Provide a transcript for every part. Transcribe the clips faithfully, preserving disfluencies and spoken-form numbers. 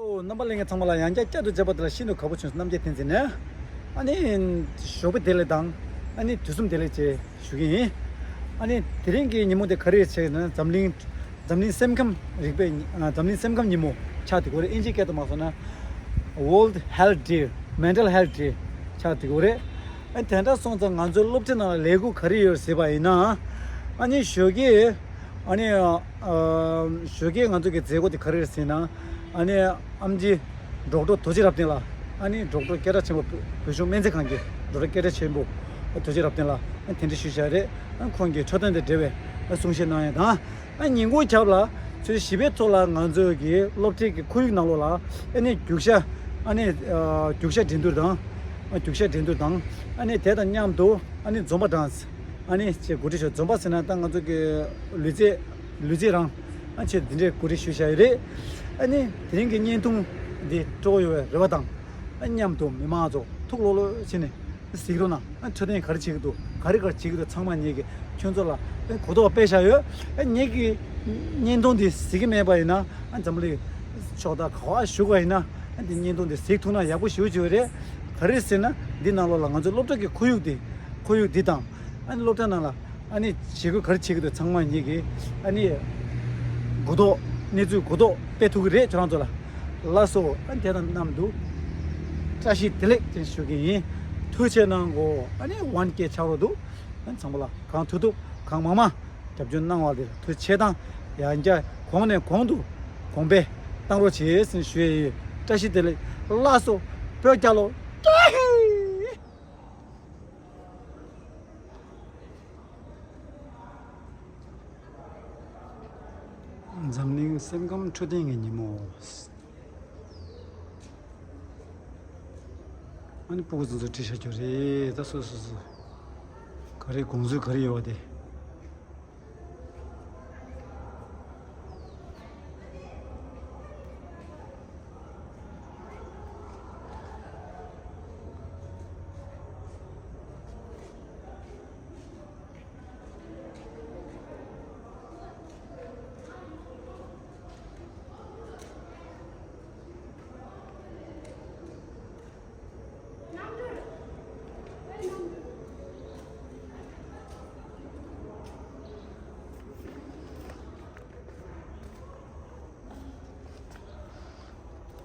ཨོ། རྣམ་པ་ལྷན་རྒྱས་ཚང་མ་ལ་ཡང་བསྐྱར་བསྐྱར་དུ་མཇལ་བ་དེ་ལ་ཤིན་ཏུ་དགའ་པོ་བྱུང་སོང་། རྣམ་རྒྱལ་བསྟན་འཛིན་ནས། ཨ་ནི་ཞོགས་པ་བདེ་ལེགས་དང་། ཨ་ནི་དུས་གསུམ་བདེ་ལེགས་བཅས་ཞུ་གི་ཡིན། ཨ་ནི་དེ་རིང་གི་ཉིན་མོ་དེ་ག་རེ་བྱས་ན། འཛམ་གླིང་འཛམ་གླིང་སེམས་ཁམས་རིག་པའི་ཨ། འཛམ་གླིང་སེམས་ཁམས་ཉིན་མོ་ཆགས་བསྡད་ཀྱི་ཡོད་རེད། ཨིན་ཇིའི་སྐད་དུ་མ་སོང་ན། World Health Day, Mental Health Day ཆགས་བསྡད་ཀྱི་ཡོད་རེད། ཨ། དེ་འདྲ་སོང་ཙང་ང་ཚོའི་སློབ་གྲྭའི་ནང་ལ་ལས་འགུལ་ག་རེ་ཡོད་ཟེར་བ་ཡིན་ན། ཨ་ནི་ཞོགས་ཀས། ཨ་ནི། ཨ། ཞོགས་ཀས་ང་ཚོ་གི་མཛད་སྒོ་དེ་ག་རེ་རེད་ཟེར་ན། ཨ་ནི་ཨེམ་ཆི་ཌོག་ཊར་རྡོ་རྗེ་རབ་བརྟན་ལགས། ཨ་ནི་ཌོག་ཊར་སྐད་གྲགས་ཆེན་པོ། བོད་གཞུང་སྨན་རྩིས་ཁང་གི་ཌོག་ཊར་སྐད་གྲགས་ཆེན་པོ་རྡོ་རྗེ་རབ་བརྟན་ལགས། ཨ། དེ་འདྲ་ཞུས་བཞག་རེད། ཨ། ཁོང་གིས་འཕྲོད་བསྟེན་དང་འབྲེལ་བའི་གསུང་བཤད་གནང་ཡ་དང་། ཨ། ཉིན་གུང་རྒྱབ་ལ་ཚོས་བཞི་པའི་ཐོག་ལ་ང་ཚོ་གི་སློབ་གྲྭའི་གི་ཁོར་ཡུག་ནང་ལོགས་ལ། ཨ་ནི་རྒྱུག་ཤར། ཨ་ནི། ཨ། རྒྱུག་ཤར་འགྲན་བསྡུར་དང་། ཨ། རྒྱུག་ཤར་འགྲན་བསྡུར་དང་། ཨ་ནི་དེ་དང་མཉམ་དུ། ཨ་ནི་འཛོམས་པ་དང་། ཨ་ནི་ཅེས་གོ་སྒྲིག་ཞུ། འཛོམས་པ་ཟེར་ན་ད་ང་ཚོ་གི་ལུས་རྩལ། ལུས་རྩལ་རང་། ཨ། ཅེས་འདི་འདྲའི་གོ་སྒྲིག་ཞུས་བཞག་ཡོད་རེད། ཨ་ནི་དེ་རིང་གི་བརྙན་ཐུང་འདི་སྤྲོ་ཡོང་བའི་རེ་བ་དང་། ཨ། མཉམ་དུ་མི་མང་ཚོ་ཐུགས་ལྷོད་ལྷོད་བྱས་ནས་གཟིགས་རོགས་གནང་། ཨ། འཕྲོད་བསྟེན་ག་རེ་བྱེད་ཀྱི་འདུག་ག་རེ་ག་རེ་བྱེད་ཀྱི་འདུག་ཚང་མ་ངེད་ཀྱིས་ཁྱོད་ཚོ་ལ་གོ་རྟོགས་སྤེལ་བཞག་ཡོད། ཨ། ངེད་ཀྱི་བརྙན་ཐུང་འདི་གཟིགས་ཀྱི་མེད་པ་ཡིན་ན། ཨ། འཛམ་གླིང་ཕྱོགས་མཐའ་ག་པར་བཞུགས་པ་ཡིན་ན། ཨ། འདི་བརྙན་ཐུང་འདི་གཟིགས་ཐུབ་ན་ཡག་པོ་ཞེ་པོ་ཅིག་ཡོད་རེད། ག་རེ་ཟེར་ན་འདི་ནང་ལོགས་ལ་ང་ཚོ་སློབ་གྲྭ་གི་ཁོར་ཡུག་འདི། ཁོར་ཡུག་འདི་དང་། ཨ་ནི་སློབ་གྲྭ་ནང་ལ་ཨ་ནི་བྱེད་སྒོ་ག་རེ་བྱེད་ཀྱི་འདུག་ཚང་མ་ངེད་ཀྱིས་ཨ་ནི་གོ་རྟོགས། གནས་ཚུལ་གོ་རྟོགས་སྤེལ་ཐུབ་ཀྱི་རེད། ཁྱོད་རང་ཚོ་ལ། ལགས་སོ། ཨ། དེ་དང་མཉམ་དུ་བཀྲ་ཤིས་བདེ་ལེགས་ཅེས་ཞུ་གི་ཡིན། ཐུགས་རྗེ་གནང་གོ། ཨ་ནི་ཝན་ཀེ་ཆགས་རོགས་འདུག་ཨ། ཚང་མ་ལ་གང་ཐུབ་ཐུབ་གང་མང་མང་རྒྱབ་སྐྱོར་གནང་བ་དེར་ཐུགས་རྗེ་དང་། ཡང་བསྐྱར་གོང་ནས་གོང་དུ་གོང་འཕེལ་གཏང་རོགས་བྱེད་ཟེར་ཞུ་ཡས་ཡོད། བཀྲ་ཤིས་བདེ་ལེགས། ལགས་སོ། བོད་རྒྱལ་ལོ། ཀྱེ་ཧི། འཛམ་གླིང་སེམས་ཁམས་འཕྲོད་བསྟེན་གྱི་ཉིན་མོ། ཨ་ནི་སྤུ་གུ་ཚོ་ཚོ་བྲིས་བཞག་རྒྱུ་རེད། ད་སོ་སོ་སོ་ག་རེ་དགོངས་ཚུལ་ག་རེ་ཡོད་པ་དེ།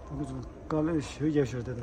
ཕྲུ་གུ་ཚོ་དཀའ་ལས་ཞེ་པོ་རྒྱབ་ཤག་ད་ལྟ།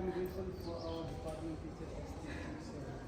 I'm grateful for our department teachers.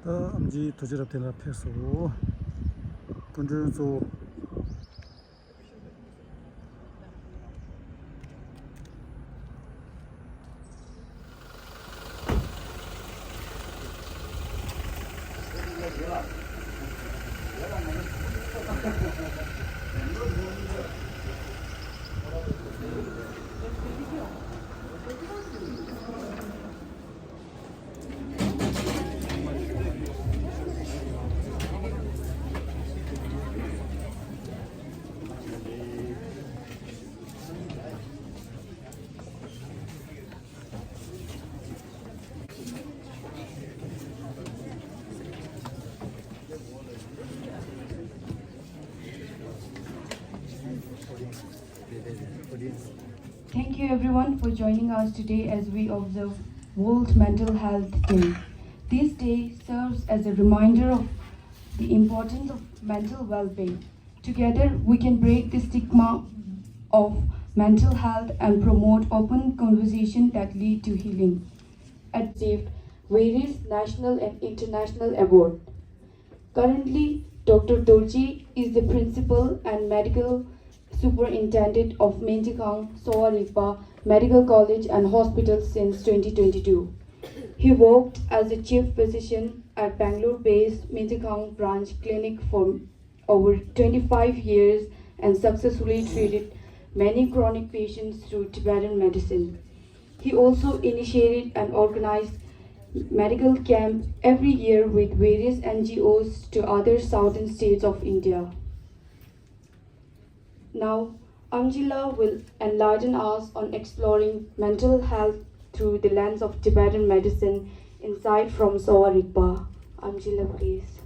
ད་ཨེམ་ཆི་རྡོ་རྗེ་རབ་བརྟན་ལགས་ཕེབས་སོང་། སྐུ་མགྲོན་གཙོ་བོ། Thank you everyone for joining us today as we observe World Mental Health Day. This day serves as a reminder of the importance of mental well-being. Together, we can break the stigma of mental health and promote open conversation that lead to healing. Received various national and international awards. Currently, Doctor Dorji is the principal and medical superintendent of Menjikang Sowa Rigpa Medical College and Hospital since twenty twenty-two. He worked as the chief physician at Bangalore-based Menjikang branch clinic for over twenty-five years and successfully treated many chronic patients through Tibetan medicine. He also initiated and organized medical camp every year with various N G Os to other southern states of India. Now, Amjila will enlighten us on exploring mental health through the lens of Tibetan medicine, insight from Sowa Rigpa. Amjila, please.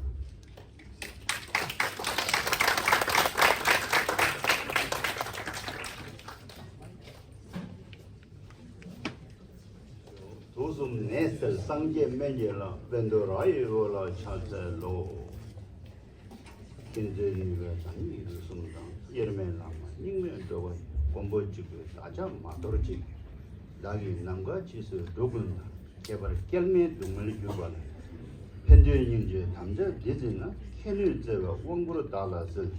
དུག་གསུམ་ནད་སེལ་སངས་རྒྱས་སྨན་གྱི་བླ། བཻ་ཌཱུརྱ་ཡི་འོད་ལ་ཕྱག་འཚལ་ལོ། མཁྱེན་བརྩེ་ནུས་པའི་བདག་ཉིད་རིགས་གསུམ་དང་། དབྱེར་མེད་བླ་མ་རྙིང་མའི་འགྲོ་བ་ཡི། མགོན་པོ་གཅིག་པུའི་བདག་ཅག་མ་དོར་ཅིག། བདག་གིས་ནམ་མཁའ་ཇི་སྲིད་འགྲོ་ཀུན་ཏུ། ཁྱད་པར་སྐྱེ་མེད་སྡུག་བསྔལ་གྱུར་པ་ལས། ཕན་བདེའི་སྙིང་རྗེ་དམ་བཅའ་འདི་བརྩིས་ན། ཁྱེད་ནུས་བརྩེ་བའི་དབང་བསྐུར་བདག་ལ་གསོལ།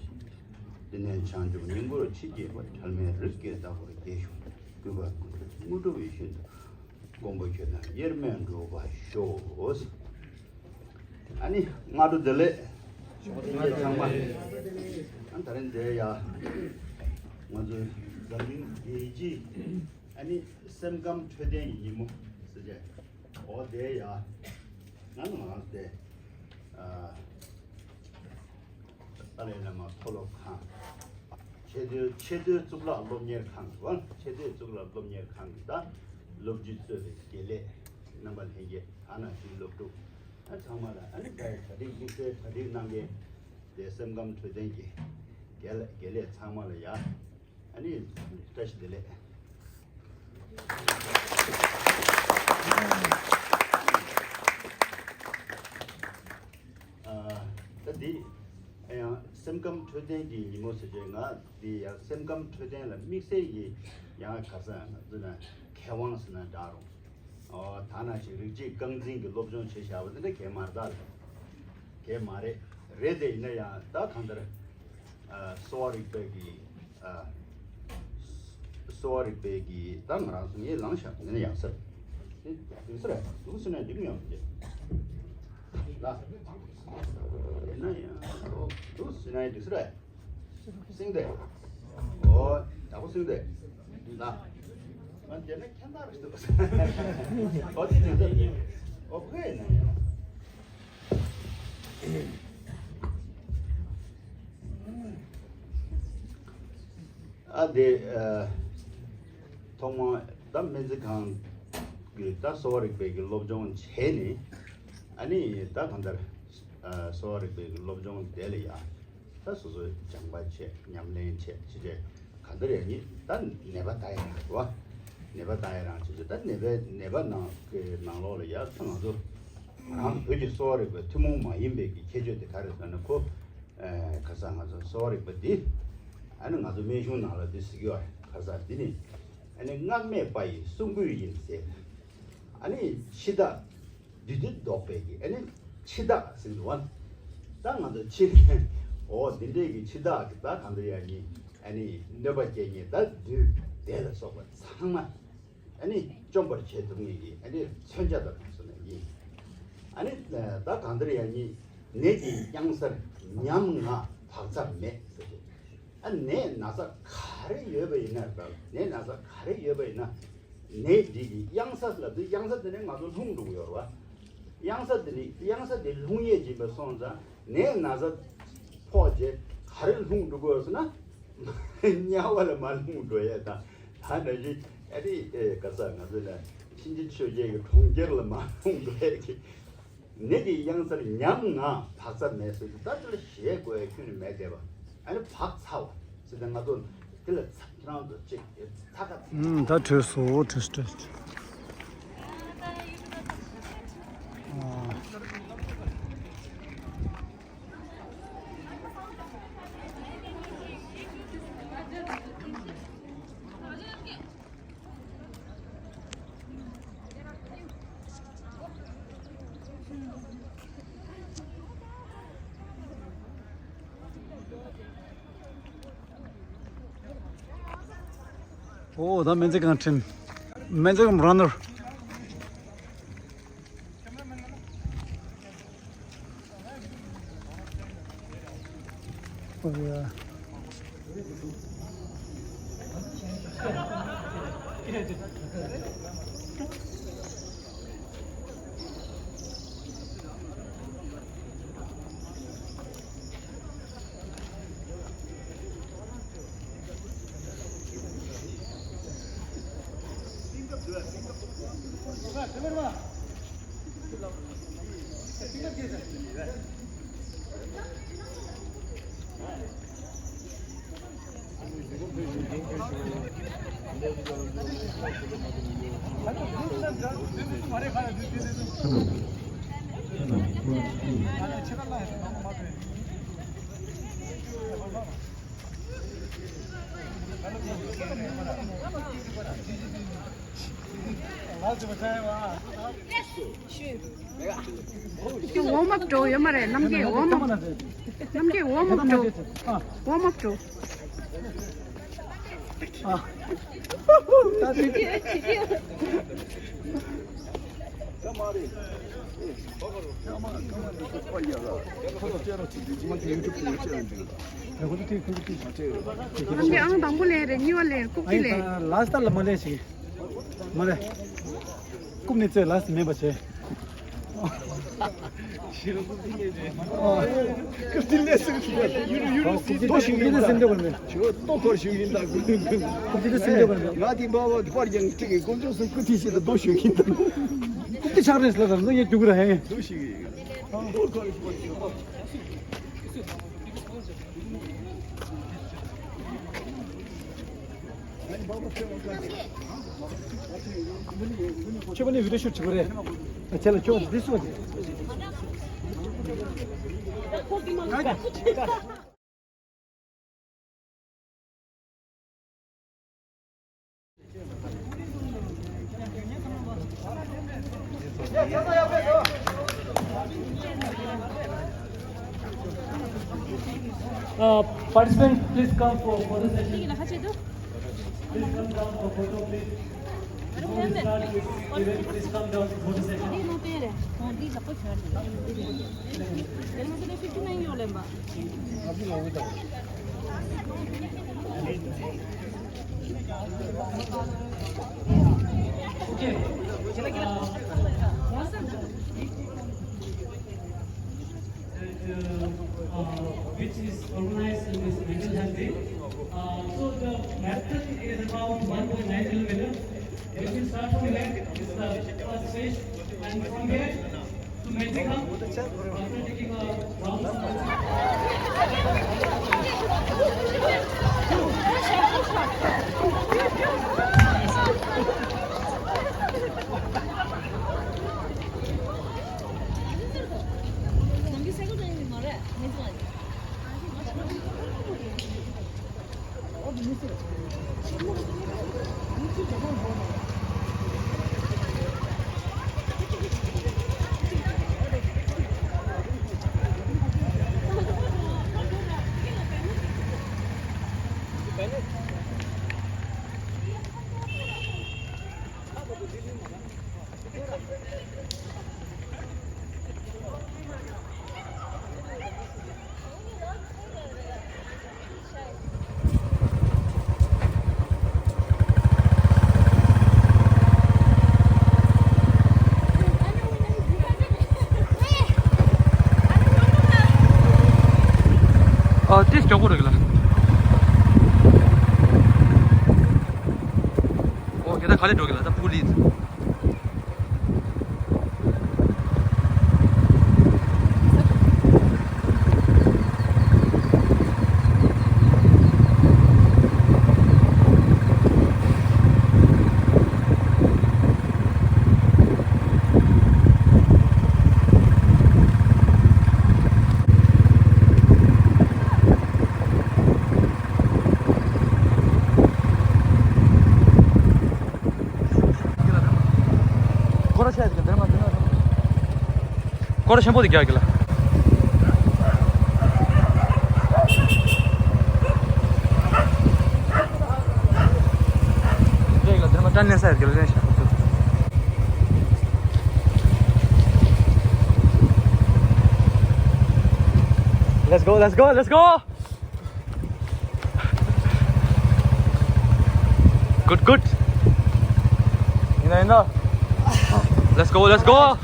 འདི་ནས་བྱང་ཆུབ་སྙིང་པོར་མཆིས་བགྱིས་པ། འབྲལ་མེད་རིགས་ཀྱི་བདག་པོར་དགྱེས་ཤོག། གུས་པས་དངོས་གྲུབ་དངོས་གྲུབ་ཡིད་བཞིན་དུ། མགོན་པོ་ཁྱོད་དང་དབྱེར་མེད་འགྲོགས་པར་ཤོག། ཨ་ནི་སྔ་དྲོ་བདེ་ལེགས། ཚང་མ། ཨ་ད་རིང་འདིར་ཡ། ང་ཚོའི་འཛམ་གླིང་རྒྱལ་སྤྱིའི་ཨ་ནི་སེམས་ཁམས་འཕྲོད་བསྟེན་གྱི་ཉིན་མོ་ཟེར་བྱས། འོ་དེ་ཡ། ང་ནི་ང་རང་དེ། ཨ། ཏཱ་ལའི་བླ་མ་མཐོ་སློབ་ཁང་། ཆེས་མཐོའི་ཆེས་མཐོའི་གཙུག་ལག་སློབ་གཉེར་ཁང་གི་བ། ཆེས་མཐོའི་གཙུག་ལག་སློབ་གཉེར་ཁང་གི་ད་སློབ་སྤྱི་གཙོས་པའི་དགེ་ལས་རྣམ་པ་ལྷན་རྒྱས། ད་ནང་བཞིན་སློབ་ཕྲུག་ཨ་ཚང་མ་ལ་ཨ་ནི་ད་གྲ་སྒྲིག་དམིགས་བསལ་གྲ་སྒྲིག་གནང་མཁན་དེ་སེམས་ཁམས་འཕྲོད་བསྟེན་གྱི་དགེ་ལས་དགེ་ལས་ཚང་མ་ལ་ཡ། ཨ་ནི་བཀྲ་ཤིས་བདེ་ལེགས། ཨ། ད་འདི་ཡང་སེམས་ཁམས་འཕྲོད་བསྟེན་གྱི་ཉིན་མོ་ཟེར་བྱས། ང་འདི་ཡང་སེམས་ཁམས་འཕྲོད་བསྟེན་ལ་དམིགས་བསལ་གྱི་ཡང་ག་ས་ང་ཚོ་ན་མཁས་དབང་ཟེར་ན་འདྲ་རུང་། ཨོ་ད་ནང་བཞིན་རིགས་གཅིག་རྐང་འཛིན་གྱི་སློབ་སྦྱོང་བྱས་བཞག་པ་འདི་འདྲ་གལ་མ་རེད་ད། གལ་མ་རེད། རེད་དེ་ཡིན་ན་ཡང་ད་གང་ལྟར། ཨ། གསོ་བ་རིག་པའི་གི། ཨ། གསོ་བ་རིག་པའི་གི་ད་ང་རང་ཚོ་ངས་ལངས་ཤག་ཡིན་ན་ཡང་ཟེར། འདུག་ཟེར་རེད། འདུག་ཟེར་ན་འགྲིག་མི་ཡོང་གི། ལ། ཡིན་ན་ཡང་འདུག་ཟེར་ན་འགྲིག་ཟེར་རེད། སིང་དེ། ཨོ། ཡག་པོ་སིང་དེ། ལ། ང་དེ་ནས་ཁྱད་མཚར་ཞིག་འདུག་ཨོ་དེ་དེ་ཟེར། ཨོ་ཁོས་ཡིན་ན་ཡང་། ཨ་དེ། ཨ། ཐོག་མ་ད་སྨན་རྩིས་ཁང་གི་ད་གསོ་བ་རིག་པའི་གི་སློབ་སྦྱོང་བྱས་ནས། ཨ་ནི་ད་གང་ལྟར། ཨ། གསོ་བ་རིག་པའི་གི་སློབ་སྦྱོང་དེ་ལ་ཡ། ད་སོ་སོའི་སྦྱངས་པ་བྱས། ཉམས་ལེན་བྱས། ཅི་བྱས། གང་ལྟར་ཡང་ནི་ད་ནད་པ་ལྟ་ཡི་རང་རེད་བ། ནད་པ་ལྟ་ཡི་རང་བྱས་བྱས། ད་ནད་པའི་ནད་པ་ནང་གི་ནང་ལོགས་ལ་ཡ། ད་ང་ཚོ་རང་བོད་ཀྱི་གསོ་བ་རིག་པའི་ཐུན་མོང་མ་ཡིན་པའི་གི་ཁྱད་ཆོས་དེ་ག་རེ་ཟེར་ན། ཁོ། ཨ། ཁ་སང་ང་ཚོ་གསོ་བ་རིག་པ་འདི། ཨ་ནི་ང་ཚོ་སྨན་གཞུང་ནང་ལ་འདི་ཟེར་གྱི་ཡོད་རེད། ཁ་སང་འདི་ནི། ཨ་ནི་སྔགས་མེད་པ་ཡི་གསུང་སྐུད་ཡིན་ཟེར། ཨ་ནི་འཆི་བདག་འདུས་ཏེ་བཟློག་པའི་གི། ཨ་ནི་འཆི་བདག་ཟེར་གྱི་འདུག་བ། ད་ང་ཚོ་འཆི། འོ་འདི་འདྲའི་གི་འཆི་བདག་གི་ད་གང་ལྟར་ཡང་ནི། ཨ་ནི་གནོད་པ་སྐྱེལ་མཁན་ད་བདུད་སྡེ་ལ་སོགས་པ་ཚང་མ། ཨ་ནི་བཅོམ་པར་བྱེད་ཐུབ་མཁན་གྱི། ཨ་ནི་མཚོན་ཆ་དང་མཚུངས་ན་ཡིན། ཨ་ནི་ད་གང་ལྟར་ཡང་ནི་ནད་ཀྱི་གཡང་སར་ཉམ་ང་བག་ཚ་མེད་ཟེར་ཏེ། ཨ་ནད་ན་ཚ་ག་རེ་ཡོད་པ་ཡིན་ན་ར། ནད་ན་ཚ་ག་རེ་ཡོད་པ་ཡིན་ན། ནད་འདི་གི་གཡང་ས་ལབ་དུས་གཡང་ས་དེ་ནས་ང་ཚོ་ལྷུང་འགྲོ་གི་ཡོད་རེད་བ། གཡང་ས་དེ་ནས་གཡང་ས་དེ་ལྷུང་ཡས་ཀྱིན་པ་སོང་ཙང་ནད་ན་ཚ་ཕོག་རྗེས་ག་རེ་ལྷུང་འགྲོ་གི་ཡོད་ཟེར་ན། དམྱལ་བ་ལ་མར་ལྷུང་འགྲོ་ཡས་དང་། ད་ནང་བཞིན་ཨ་རི་ཨེ་ག་ས་ང་ཚོ་ལ་ཕྱིན་ཅི་ཆོས་རྒྱལ་གྱི་གྲོང་ཁྱེར་ལ་མར་ལྷུང་འགྲོ་ཡས་ཀྱི། ནད་ཀྱི་གཡང་སར་ཉམ་ང་བག་ཚ་མེད་ཟེར་དུས། ད་དེ་ལ་ཞེད་དགོས་ཡ་ཁྱོན་ནས་མེད་བསྡད་པ། ཨ་ནི་བག་ཚ་བ་ཟེར་དུས་ང་ཚོ་དེ་ལ་ཚ་ཁྱེད་རང་ཚོ་ཅིག་ཚ་ཁ་ཚ། ཨུམ། ད་བྲོས་སོ། བྲོས་བྲོས། ཨ། ཨོ། ད་སྨན་རྩིས་ཁང་ཁྲིམས། སྨན་རྩིས་ཁང་རན་ནར། ཨོ་ཡ། ཁྱོད་ཝོམ་ཨབ་འགྲོ་ཡོད་མ་རེད། རྣམ་རྒྱལ་ཝོམ་ཨབ། རྣམ་རྒྱལ་ཝོམ་ཨབ་འགྲོ། ཝོམ་ཨབ་འགྲོ། ཨ། ད་དེ། རྣམ་རྒྱལ་ཨང་དང་པོ་ལེན་རེད། གཉིས་པ་ལེན། རྐུབ་སྟེགས་ལེན། ལཱསི་ལ་མ་ལེན་ཞིག་མ་ལེན། རྐུབ་ནས་རྩེ། ལཱསི་མེད་པ་བྱས། རྐུབ་སྟེགས་ལས་སེམས་ཡུ་རུ་ཡུ་རུ་སི་སི་རྡོ་ཞིག་ཡིན་ད། ཞུ་ཏོ་འཁོར་ཞིག་ཡིན་ད། རྐུབ་སྟེགས་ལས་སེམས་ཡོད་པ་རེད། ང་དེ་འབའ་བ་དེ་པར་ཀྱང་སྤྲིག་གི་དཀོན་མཆོག་གསུམ་སྐུ་དེ་ཞིག་ད་རྡོ་ཞིག་ཡིན་ད། རྐུབ་སྟེགས་ཆག་རེད་ལ་ད་ནོ་ཡེ་རྒྱུག་ར་ཧེ། རྡོ་ཞིག་ཡིན། ཁྱོད་ཀྱིས་བི་ཌིའོ་ཤུཊ་བྱེད་དགོས་རེད། ཁྱེད་ལ་ཁྱོད་འདི་སུ་རེད། Uh, participant, please come for photo session. Please come down for photo, please. Before we start this event, please come down for photo session. Okay. Uh, that, uh, uh, which is organized in this mental health day. Uh, so the marathon is about one point nine kilometer. It will start from here. It's the first stage. And from here, ཨ་དེ་མགྱོགས་པོ་རེད་གི་ལ། ཨོ་ཁྱེད་ད་ག་ལེ་འགྲོ་གི་ལ་ད་པུ་ལི། སྐོར་ར་ཆ་ཡ་ཟིག་འདིར་མ་འདི་ན། སྐོར་ར་ཆེན་པོ་དེ་རྒྱག་གི་ལ། རེད་ལ་འདིར་མ་དྲན་ནས་ས་ཡ་ཟིག་ལ་ལེན་ཤག Let's go, let's go, let's go! Good, good. ཡིན་ན་ཡིན་ན། Let's go, let's go.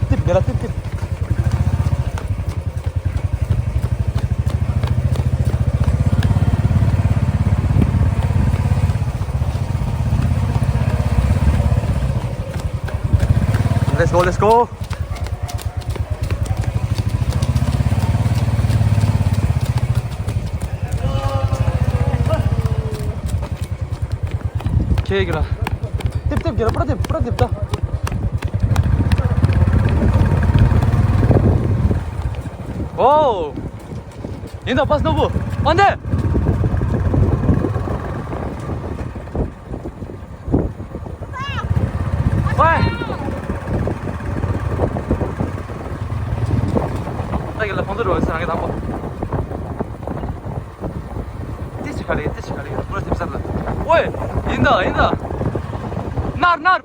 ཏིབ་དེ་ལ་ཏིབ་ཏིབ། Let's go, let's go. ཁྱེད་ཀྱི་ར། ཏིབ་ཏིབ་ཀྱི་ར་པྲ་ཏིབ་པྲ་ཏིབ་ད། ཨོ། ཡིན་ད་པ་སྣོ་བུ། ཨ་འདེ། ཝའི། ད་གི་ལ་ཁོང་ཚོ་རོ་ས་རང་གི་དང་པོ། ཏི་ཅི་ག་ལེ་ཏི་ཅི་ག་ལེ་པུ་ར་ཏི་ས་ལ། ཝའི། ཡིན་ད་ཡིན་ད། ནར་ནར།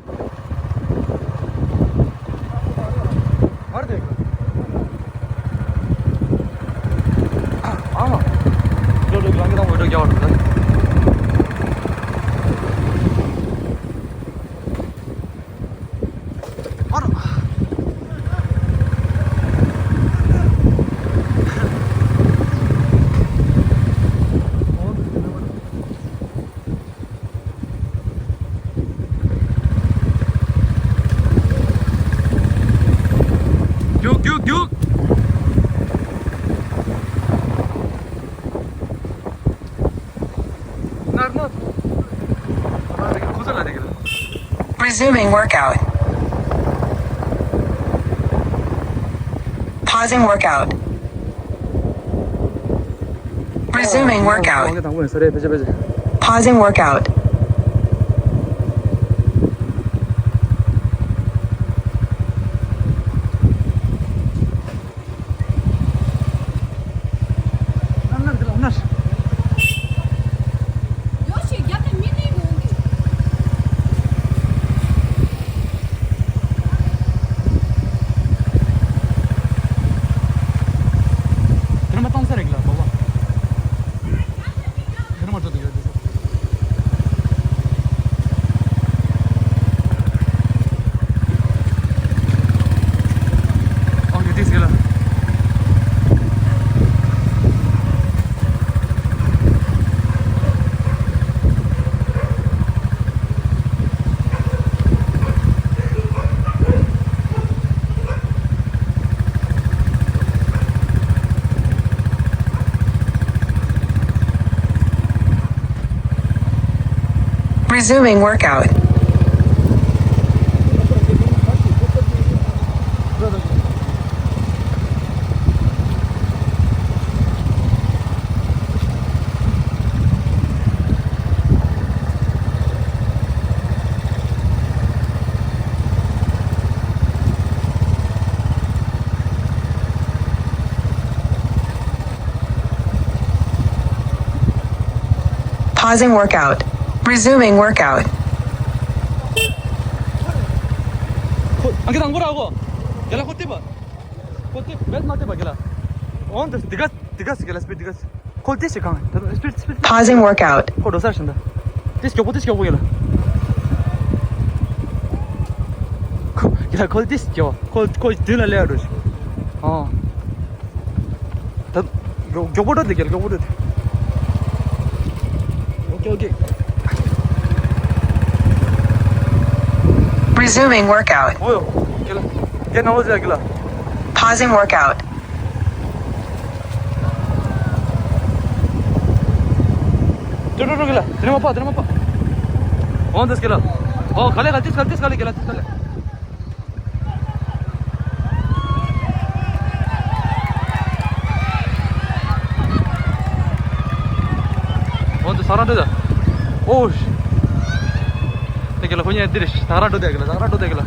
མར་དེ། ཨ་མ། ལོ་ལོ་གི་ལང་གི་དང་པོ་འགྲོ་རྒྱག་བར་འདུག་རྒྱུག་རྒྱུག་རྒྱུག་ནར་ནར། ཁོ་ཚོ་ལ་དེ་གི་ལ། Resuming workout. Pausing workout. Resuming workout. Pausing workout. Resuming workout. Pausing workout. Resuming workout. ཁོ་ཨང་ཀི་དང་པོ་ར་གོ། རྒྱ་ལ་ཁོ་ཏི་པ། ཁོ་ཏི་བེད་མ་ཏི་པ་རྒྱ་ལ། འོན་ཏེ་དི་ག་དི་ག་སི་རྒྱ་ལ་སྤི་དི་ག་སི། ཁོ་ཏི་ཞིག་གང་། ད་སྤི་སྤི། Pausing workout. ཁོ་འགྲོ་སར་ཞིག་འདི། ཏི་སྐྱོ་པོ་ཏི་སྐྱོ་པོ་ཡིན་ལ། ཁོ་ཡ་ཁོ་ཏི་སྐྱོ། ཁོ་ཁོ་དུས་ལ་ལས་རོ་ཞིག་ཨོ། ད་མགྱོགས་མགྱོགས་པོ་འགྲོ་དེ་རྒྱལ། མགྱོགས་པོ་འགྲོ་དེ། ཨོ་ཀེ་ཨོ་ཀེ། Resuming workout. ཨོ་ཡོ། རྒྱལ་ལ། རྒྱལ་ནང་ལོ་ཟེར་རྒྱལ་ལ། Pausing workout. འགྲོ་འགྲོ་འགྲོ་རྒྱལ་ལ། དེ་ནས་མ་ཕ། དེ་ནས་མ་ཕ། འོང་དེ་རྒྱལ་ལ། ཨོ་ག་ལེ་ག་ལེ། ཏིས་ག་ལེ། ཏིས་ག་ལེ་རྒྱལ་ལ། ཏིས་ག་ལེ། འོ་འདི་ས་ར་འདྲ་ད། ཨོ་ཤི། དེ་ག་ལ་ཁོ་ཉལ་འདིར་ཤི། ས་ར་འགྲོ་དེ་ག་ལ། ས་ར་འགྲོ་དེ་ག་ལ།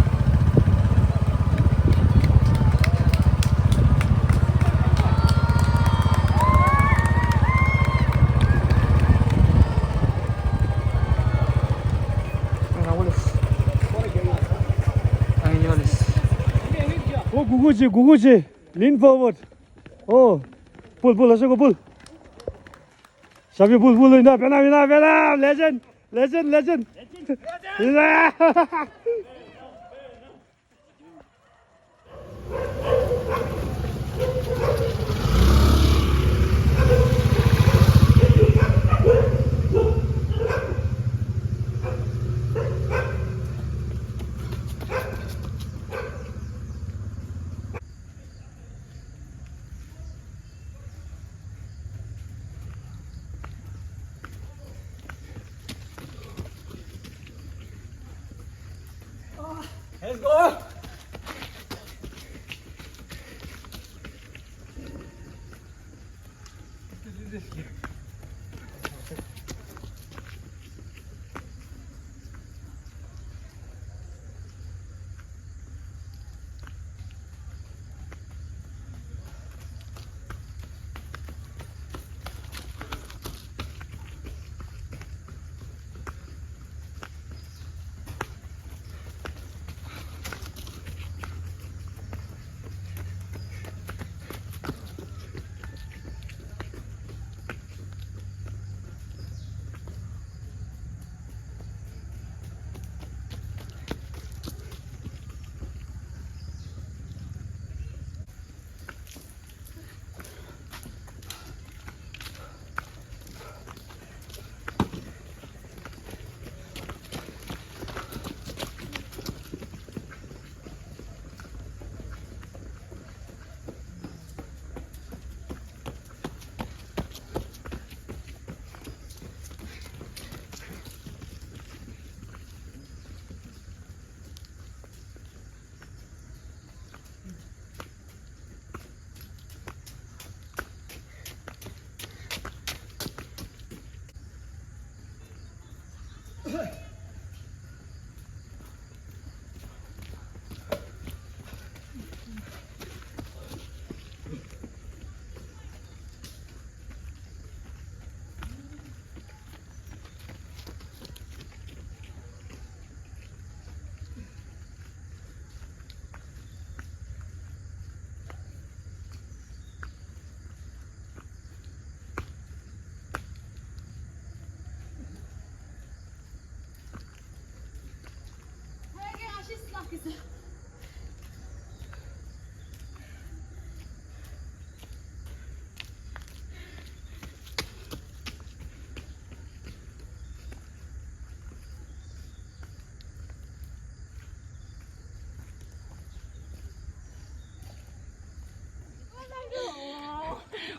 ཨོ་གུ་གུ་ཅི། གུ་གུ་ཅི། Lean forward. Oh, pull, pull, Ashoka, pull. Shafi, pull, pull, enough, enough, enough, enough. Legend, legend, legend. Legend. Let's go!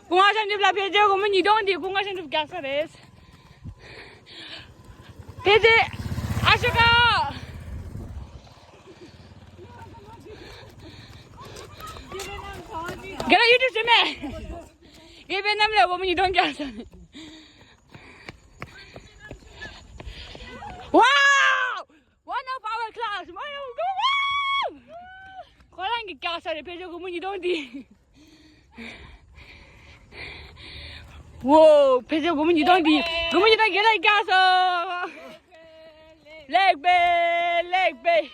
སྐུ་ངལ་ཤམ་ཐབས་ལ་ཕལ་ཆེར་སྒོར་མོ་ཉིས་སྟོང་དེ་སྐུ་ངལ་ཤམ་ཐབས་རྒྱག་ས་རེད། ཕལ་ཆེར་ཨ་ཤོ་ཀ། རྒན་ལགས་ཡུ་ཊུབ་བྱེད་མེད། རྒན་པའི་གནམ་ལ་སྒོར་མོ་ཉིས་སྟོང་རྒྱག་ས་རེད། Wow! One of our class! Wow! Wow! ཁོ་རང་གིས་བཀག་ས་རེད། ཕལ་ཆེར་སྒོར་མོ་ཉིས་སྟོང་འདི། Wow! ཕལ་ཆེར་སྒོར་མོ་ཉིས་སྟོང་འདི། སྒོར་མོ་ཉིས་སྟོང་རྒན་ལགས་བཀག་སོང་། ལེགས་པས། ལེགས་པས།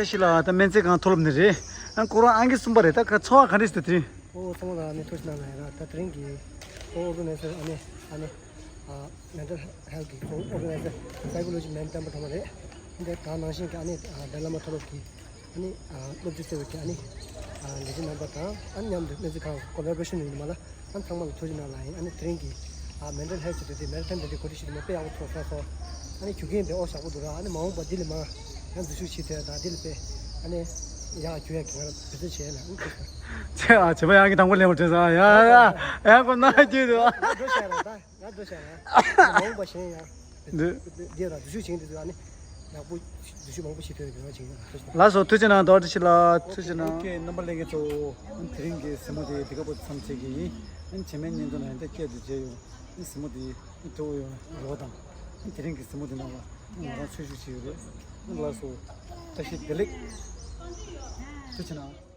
བཀྲ་ཤིས་ལགས་ད་སྨན་རྩིས་ཁང་མཐོ་སློབ་ནས་རེད། ཨ་ཁོ་རང་ཨང་ཀི་གསུམ་པ་རེད། ད་ཁ་ཚོར་བ་ག་འདྲ་ཞིག་ད་དེ་རིང་། ཨོ་ཚང་མ་ལ་ཨ་ནི་ཐུགས་རྗེ་གནང་ལ་ཡ་ར། ད་དེ་རིང་གི་ཨོ་ཨོར་ག་ནའི་ཛར་ཨ་ནི་ཨ་ནི་ཨ་mental health གི་ཨོ་ཨོར་ག་ནའི་ཛར་Psychology Man བསྟན་པ་ཐོག་མ་རེད། འདི་ད་ནང་བཞིན་གི་ཨ་ནི་ཨ་ཌལ་ལ་མ་མཐོ་སློབ་ཀྱི་ཨ་ནི་ཨ་སློབ་སྤྱི་གཙོ་བོ་གི་ཨ་ནི་ཨ་ལས་བྱེད་རྣམ་པ་དང་ཨ་ནི་མཉམ་དུ་སྨན་རྩིས་ཁང་ཀོ་ལ་བོ་རེ་ཤན་ཡིན་མ་ལ། ཨ་ཚང་མ་ལ་ཐུགས་རྗེ་གནང་ལ་ཡིན། ཨ་ནི་དེ་རིང་གི་ཨ་mental health གི་དེ་marathon དེ་འདྲའི་གོ་སྒྲིག་ཞུས་ནས་དཔེ་ཡག་པོ་ཚོགས་སོང་། ཨ་ནི་རྒྱུ་རྐྱེན་དེ་ཨོ་ཞག་པོ་འདུག་ར། ཨ་ནི་མ་འོངས་པ་འདི་ལས་མང་ཡང་འཛུལ་ཞུགས་བྱེད་ཐུབ་ཡ་དང་འདི་ལས་དཔེ་ཨ་ནི་ཡག་རྒྱུ་ཡ་གི་ང་ར་འབད་བརྩོན་བྱས་ན་ཨ་ནི་ཐུགས་རྗེ་གནང་། ཚེ་ཨ་བྱེད་པ་ཡག་གི་དང་པོ་ལེན་པ་དྲན་སོང་། ཡ་ཡ་ཡ་ཁོ་ན་སྐྱིད་འདུག་ང་འགྲོ་བྱས་ར་ད་ང་འགྲོ་བྱས་ར། མ་འོངས་པ་གཞན་ཡང་འདི་འདི་ལ་འཛུལ་ཞུགས་བྱེད་འདི་ཚོ་ཨ་ནི་ཡག་པོ་འཛུལ་ཞུགས་མང་པོ་བྱེད་ཐུབ་ཡ་གི་ང་བྱེད་ཀྱི་ཡོད། ལགས་སོ་ཐུགས་རྗེ་གནང་། ཌོག་ཊར་ཤི་ལགས་ཐུགས་རྗེ་གནང་། ཨོ་ཁེ་རྣམ་པ་ལྷན་རྒྱས་ཚོ། དེ་རིང་གི་གཟིགས་མོ་དེ་འདི་ག་པོ་མཚམས་བཅད་ཀྱི་ཡིན། ཨ་ནི་རྗེས་མའི་བརྙན་ཐུང་ནང་ཡང་ད་སྐད་དུ་མཇལ་ཡོང་། ཨ་ནི་གཟིགས་མོ་དེ་ཨ་ནི་སྤྲོ་བོ་ཡོང་རོགས་དང་། ཨ་ནི་དེ་རིང་གི་གཟིགས་མོ་དེ་ནང་ལ་ཨ་ནི་ང་རང་ཚོས་ཞུགས་བྱས་ཡོད་རེད། ཨ་ནི་ལགས་སོ། བཀྲ་ཤིས་བདེ་ལེགས། ཐུགས་རྗེ་གནང་།